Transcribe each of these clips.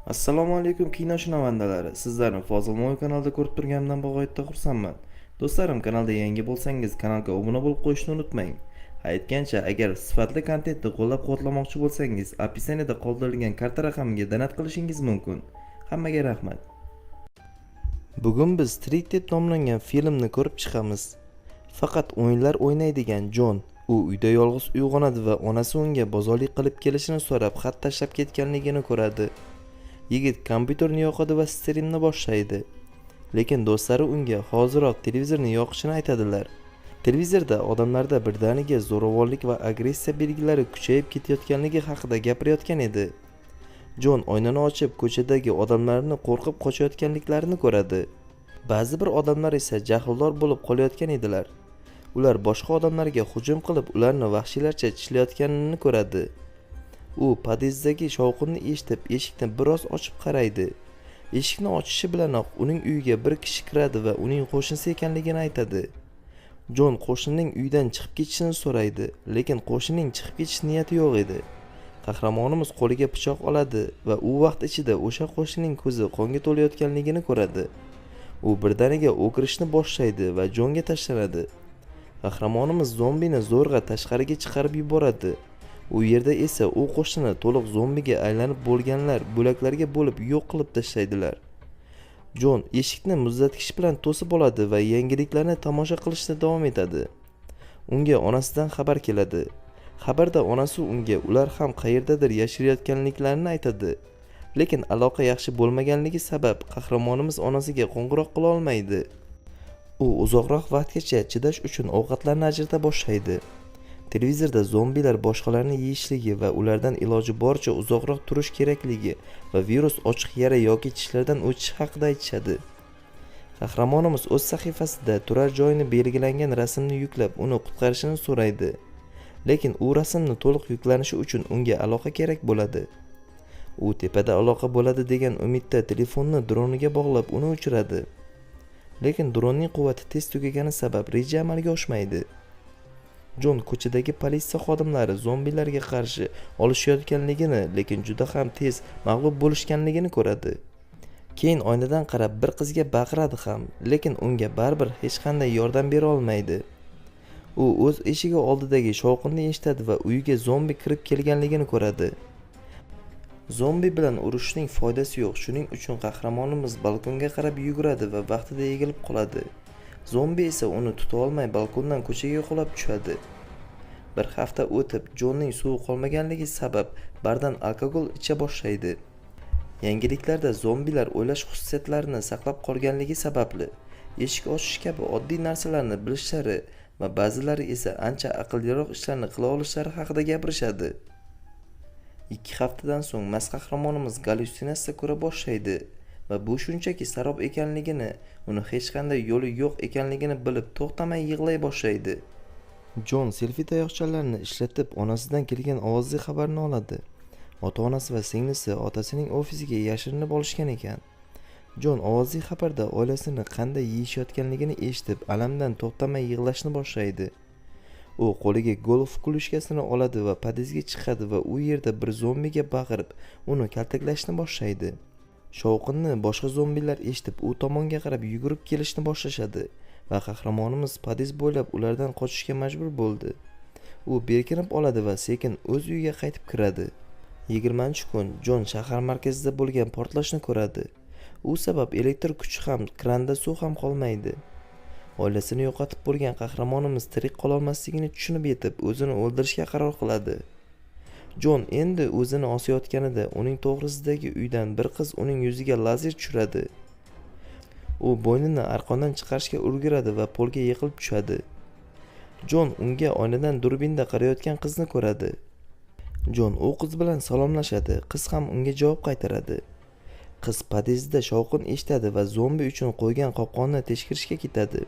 Assalomu alaykum, kino shinavandalari. Sizlarni Fozil Moy kanalida ko'rib turganimdan bag'oyatda xursandman. Do'stlarim, kanalda yangi bo'lsangiz, kanalga obuna bo'lib qo'yishni unutmang. Aytgancha, agar sifatli kontentni qo'llab-quvvatlamoqchi bo'lsangiz, описание da qoldirilgan karta raqamiga donat qilishingiz mumkin. Hammaga rahmat. Bugun biz Tirik deb nomlangan filmni ko'rib chiqamiz. Faqat o'yinlar o'ynaydigan Jon u uyda yolg'iz uyg'onadi va onasi unga bozorlik qilib kelishini so'rab xat tashlab ketganligini ko'radi. Yigit kompyuterni yoqadi va strimni boshlaydi. Lekin do'stlari unga hoziroq televizorni yoqishini aytadilar. Televizorda odamlarda birdaniga zo'ravonlik va agressiya belgilari kuchayib ketayotganligi haqida gapirayotgan edi. Jon oynani ochib, ko'chadagi odamlarni qo'rqib qochayotganliklarini ko'radi. Ba'zi bir odamlar esa jahldor bo'lib qolayotgan edilar. Ular boshqa odamlarga hujum qilib, ularni vahshiylarcha tishlayotganini ko'radi. U podyezdagi shovqinni eshitib, eshikni biroz ochib qaraydi. Eshikni ochishi bilanoq uning uyiga bir kishi kiradi va uning qo'shnisi ekanligini aytadi. Jon qo'shnining uydan chiqib ketishini so'raydi, lekin qo'shnining chiqib ketish niyati yo'q edi. Qahramonimiz qo'liga pichoq oladi va u vaqt ichida o'sha qo'shnining ko'zi qonga to'layotganligini ko'radi. U birdaniga o'kirishni boshlaydi va Jonga tashlanadi. Qahramonimiz zombini zo'rg'a tashqariga chiqarib yuboradi. U yerda esa u qo'shnini to'liq zombiga aylanib bo'lganlar bo'laklarga bo'lib yo'q qilib tashlaydilar. Jon eshikni muzlatgich bilan to'sib oladi va yangiliklarni tomosha qilishda davom etadi. Unga onasidan xabar keladi. Xabarda onasi unga ular ham qayerdadir yashirayotganliklarini aytadi. Lekin aloqa yaxshi bo'lmaganligi sabab qahramonimiz onasiga qo'ng'iroq qila olmaydi. U uzoqroq vaqtgacha chidash uchun ovqatlarni ajrata boshlaydi. Televizorda zombilar boshqalarni yeyishligi va ulardan iloji boricha uzoqroq turish kerakligi va virus ochiq yara yoki tishlardan o'tishi haqida aytishadi. Qahramonimiz o'z sahifasida turar joyini belgilangan rasmni yuklab, uni qutqarishini so'raydi. Lekin u rasmni to'liq yuklanishi uchun unga aloqa kerak bo'ladi. U tepada aloqa bo'ladi degan umidda telefonni droniga bog'lab uni uchiradi. Lekin dronning quvvati tez tugagani sabab reja amalga oshmaydi. Jon ko'chadagi politsiya xodimlari zombilarga qarshi olishayotganligini, lekin juda ham tez mag'lub bo'lishganligini ko'radi. Keyin oynadan qarab bir qizga baqiradi ham, lekin unga baribir hech qanday yordam bera olmaydi. U o'z eshigi oldidagi shovqinni eshitadi va uyiga zombi kirib kelganligini ko'radi. Zombi bilan urushishning foydasi yo'q, shuning uchun qahramonimiz balkonga qarab yuguradi va vaqtida egilib qoladi. Zombi esa uni tuta olmay balkondan ko'chaga qulab tushadi. Bir hafta o'tib, Jonning suvi qolmaganligi sabab bardan alkogol icha boshlaydi. Yangiliklarda zombilar o'ylash xususiyatlarini saqlab qolganligi sababli eshik ochish kabi oddiy narsalarni bilishlari va ba'zilari esa ancha aqlliroq ishlarni qila olishlari haqida gapirishadi. 2 haftadan so'ng mast qahramonimiz gallyutsinatsiya ko'ra boshlaydi va bu shunchaki sarob ekanligini, uni hech qanday yo'li yo'q ekanligini bilib to'xtamay yig'lay boshlaydi. Jon selfi tayoqchalarini ishlatib onasidan kelgan ovozli xabarni oladi. Ota-onasi va singlisi otasining ofisiga yashirinib olishgan ekan. Jon ovozli xabarda oilasini qanday yeyishayotganligini eshitib, alamdan to'xtamay yig'lashni boshlaydi. U qo'liga golf клюшка sini oladi va podyezga chiqadi va u yerda bir zombiga baqirib, uni kaltaklashni boshlaydi. Shovqinni boshqa zombilar eshitib, u tomonga qarab yugurib kelishni boshlashadi va qahramonimiz podyezd bo'ylab ulardan qochishga majbur bo'ldi. U berkinib oladi va sekin o'z uyiga qaytib kiradi. 20-kun Jon shahar markazida bo'lgan portlashni ko'radi. U sabab elektr kuchi ham, kranda suv ham qolmaydi. Oilasini yo'qotib bo'lgan qahramonimiz tirik qololmasligini tushunib yetib, o'zini o'ldirishga qaror qiladi. Jon endi o'zini osayotganida uning to'g'risidagi uydan bir qiz uning yuziga lazer tushiradi. U bo'ynini arqondan chiqarishga ulguradi va polga yiqilib tushadi. Jon unga oynadan durbinda qarayotgan qizni ko'radi. Jon u qiz bilan salomlashadi, qiz ham unga javob qaytaradi. Qiz podyezdda shovqin eshitadi va zombi uchun qo'ygan qopqonni tekshirishga ketadi.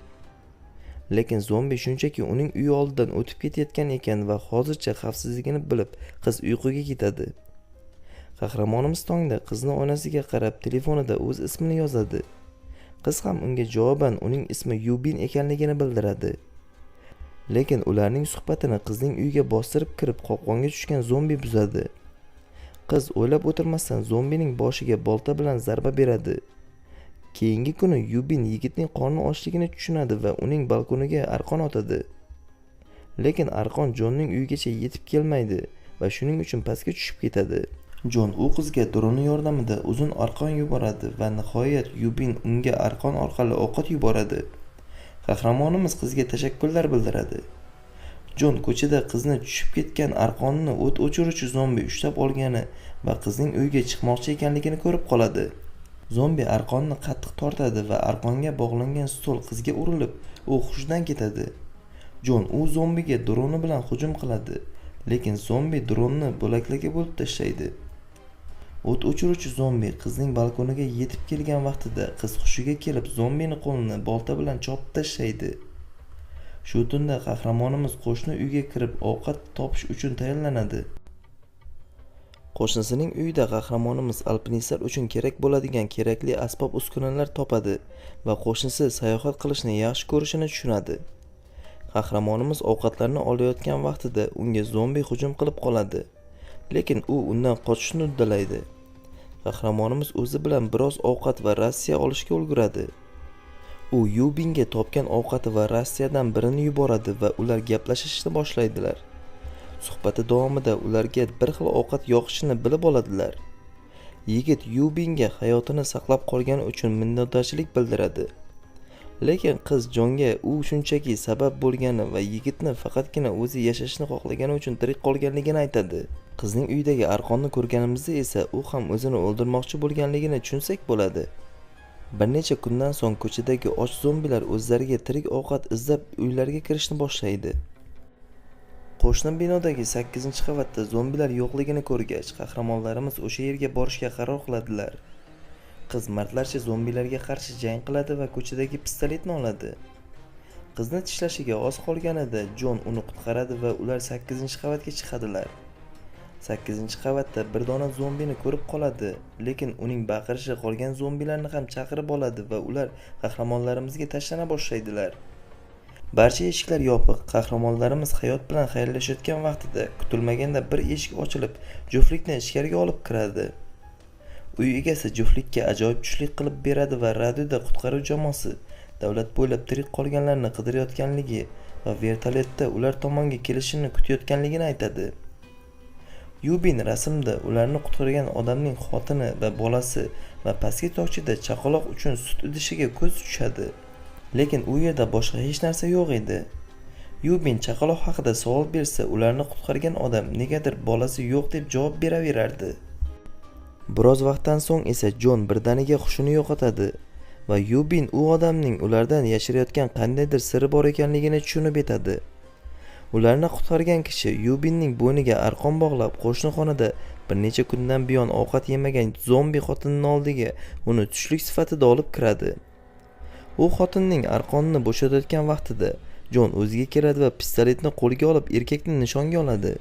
Lekin zombi shunchaki uning uyi oldidan o'tib ketayotgan ekan va hozircha xavfsizligini bilib, qiz uyquga ketadi. Qahramonimiz tongda qizni oynasiga qarab telefonida o'z ismini yozadi. Qiz ham unga javoban uning ismi Yubin ekanligini bildiradi. Lekin ularning suhbatini qizning uyiga bostirib kirib qopqonga tushgan zombi buzadi. Qiz o'ylab o'tirmasdan zombining boshiga bolta bilan zarba beradi. Keyingi kuni Yubin yigitning qorni ochligini tushunadi va uning balkoniga arqon otadi. Lekin arqon Jonning uyigacha yetib kelmaydi va shuning uchun pastga tushib ketadi. Jon u qizga droni yordamida uzun arqon yuboradi va nihoyat Yubin unga arqon orqali ovqat yuboradi. Qahramonimiz qizga tashakkurlar bildiradi. Jon ko'chada qizni tushib ketgan arqonni o't o'chiruvchi zombi ushlab olgani va qizning uyga chiqmoqchi ekanligini ko'rib qoladi. Zombi arqonni qattiq tortadi va arqonga bog'langan stol qizga urilib, u hushidan ketadi. Jon u zombiga droni bilan hujum qiladi, lekin zombi dronni bo'laklarga bo'lib tashlaydi. O't o'chiruvchi zombi qizning balkoniga yetib kelgan vaqtida qiz hushiga kelib zombini qo'lini bolta bilan chopib tashlaydi. Shu tunda qahramonimiz qo'shni uyga kirib ovqat topish uchun tayyorlanadi. Qo'shnisining uyida qahramonimiz alpinistlar uchun kerak bo'ladigan kerakli asbob-uskunalar topadi va qo'shnisi sayohat qilishni yaxshi ko'rishini tushunadi. Qahramonimiz ovqatlarni olayotgan vaqtida unga zombi hujum qilib qoladi, lekin u undan qochishni uddalaydi. Qahramonimiz o'zi bilan biroz ovqat va ratsiya olishga ulguradi. U Yubinga topgan ovqati va ratsiyadan birini yuboradi va ular gaplashishni boshlaydilar. Suhbati davomida ularga bir xil ovqat yoqishini bilib oladilar. Yigit Yubinga hayotini saqlab qolgani uchun minnatdorchilik bildiradi. Lekin qiz Jonga u shunchaki sabab bo'lgani va yigitni faqatgina o'zi yashashni xohlagani uchun tirik qolganligini aytadi. Qizning uyidagi arqonni ko'rganimizda esa u ham o'zini o'ldirmoqchi bo'lganligini tushunsak bo'ladi. Bir necha kundan so'ng ko'chadagi och zombilar o'zlariga tirik ovqat izlab uylarga kirishni boshlaydi. Qo'shni binodagi 8-qavatda zombilar yo'qligini ko'rgach, qahramonlarimiz o'sha yerga borishga qaror qiladilar. Qiz mardlarcha zombilarga qarshi jang qiladi va ko'chadagi pistoletni oladi. Qizni tishlashiga oz qolganida Jon uni qutqaradi va ular 8-qavatga chiqadilar. 8-qavatda bir dona zombini ko'rib qoladi, lekin uning baqirishi qolgan zombilarni ham chaqirib oladi va ular qahramonlarimizga tashlana boshlaydilar. Barcha eshiklar yopiq, qahramonlarimiz hayot bilan xayrlashayotgan vaqtida kutilmaganda bir eshik ochilib, juftlikni ichkariga olib kiradi. Uy egasi juftlikka ajoyib tushlik qilib beradi va radioda qutqaruv jamoasi davlat bo'ylab tirik qolganlarni qidirayotganligi va vertolyotda ular tomonga kelishini kutayotganligini aytadi. Yubin rasmda ularni qutqargan odamning xotini va bolasi va pastki tokchada chaqaloq uchun sut idishiga ko'z tushadi. Lekin u yerda boshqa hech narsa yo'q edi. Yubin chaqaloq haqida savol bersa, ularni qutqargan odam negadir bolasi yo'q deb javob beraverardi. Biroz vaqtdan so'ng esa Jon birdaniga hushini yo'qotadi va Yubin u odamning ulardan yashirayotgan qandaydir siri bor ekanligini tushunib yetadi. Ularni qutqargan kishi Yubinning bo'yniga arqon bog'lab, qo'shni xonada bir necha kundan buyon ovqat yemagan zombi xotinning oldiga uni tushlik sifatida olib kiradi. U xotinning arqonni bo'shatayotgan vaqtida Jon o'ziga keladi va pistoletni qo'lga olib erkakni nishonga oladi.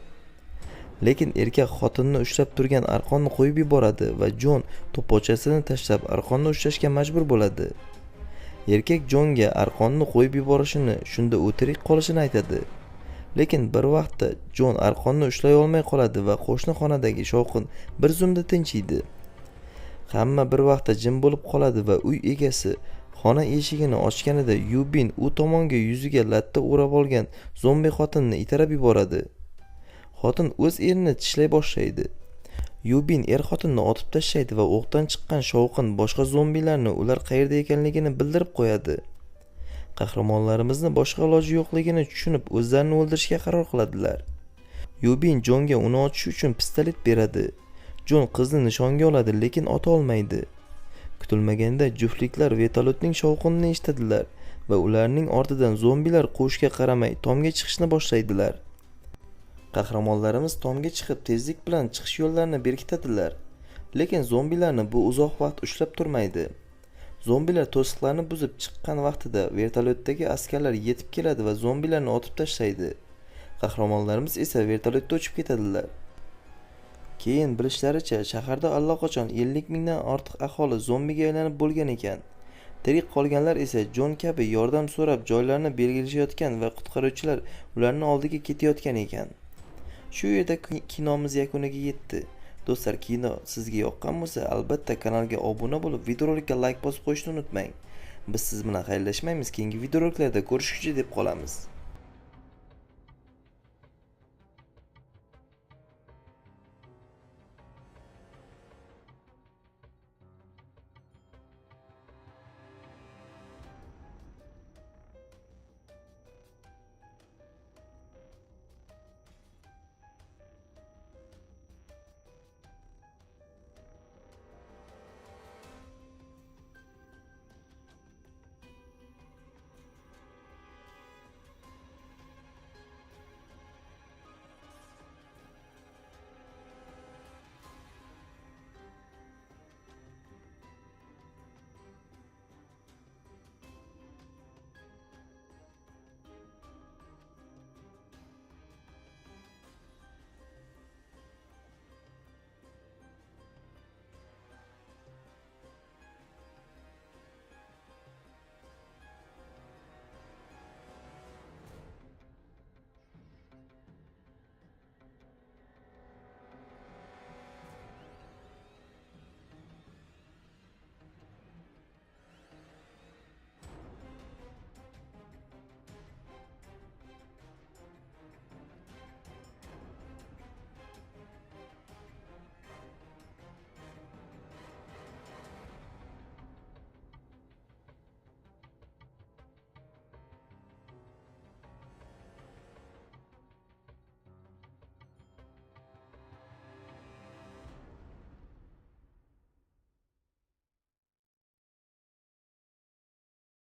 Lekin erkak xotinni ushlab turgan arqonni qo'yib yuboradi va Jon to'pochasini tashlab arqonni ushlashga majbur bo'ladi. Erkak Jonga arqonni qo'yib yuborishini, shunda u tirik qolishini aytadi. Lekin bir vaqtda Jon arqonni ushlay olmay qoladi va qo'shni xonadagi shovqin bir zumda tinchiydi. Hamma bir vaqtda jim bo'lib qoladi va uy egasi xona eshigini ochganida Yubin u tomonga yuziga latta o'rab olgan zombi xotinni itarib yuboradi. Xotin o'z erini tishlay boshlaydi. Yubin er-xotinni otib tashlaydi va o'qdan chiqqan shovqin boshqa zombilarni ular qayerda ekanligini bildirib qo'yadi. Qahramonlarimizni boshqa iloji yo'qligini tushunib o'zlarini o'ldirishga qaror qiladilar. Yubin Jonga uni otish uchun pistolet beradi. Jon qizni nishonga oladi, lekin ota olmaydi. Kutilmaganda juftliklar vertolyotning shovqinini eshitadilar va ularning ortidan zombilar quvishga qaramay tomga chiqishni boshlaydilar. Qahramonlarimiz tomga chiqib tezlik bilan chiqish yo'llarini berkitadilar. Lekin zombilarni bu uzoq vaqt ushlab turmaydi. Zombilar to'siqlarni buzib chiqqan vaqtida vertolyotdagi askarlar yetib keladi va zombilarni otib tashlaydi. Qahramonlarimiz esa vertolyotda uchib ketadilar. Keyin bilishlaricha shaharda allaqachon 50 mingdan ortiq aholi zombiga aylanib bo'lgan ekan. Tirik qolganlar esa Jon kabi yordam so'rab joylarni belgilashayotgan va qutqaruvchilar ularning oldiga ketayotgan ekan. Shu yerda kinomiz yakuniga yetdi. Do'stlar, kino sizga yoqqan bo'lsa, albatta kanalga obuna bo'lib, videorolikka like bosib qo'yishni unutmang. Biz siz bilan xayrlashmaymiz, keyingi videoroliklarda ko'rishguncha deb qolamiz.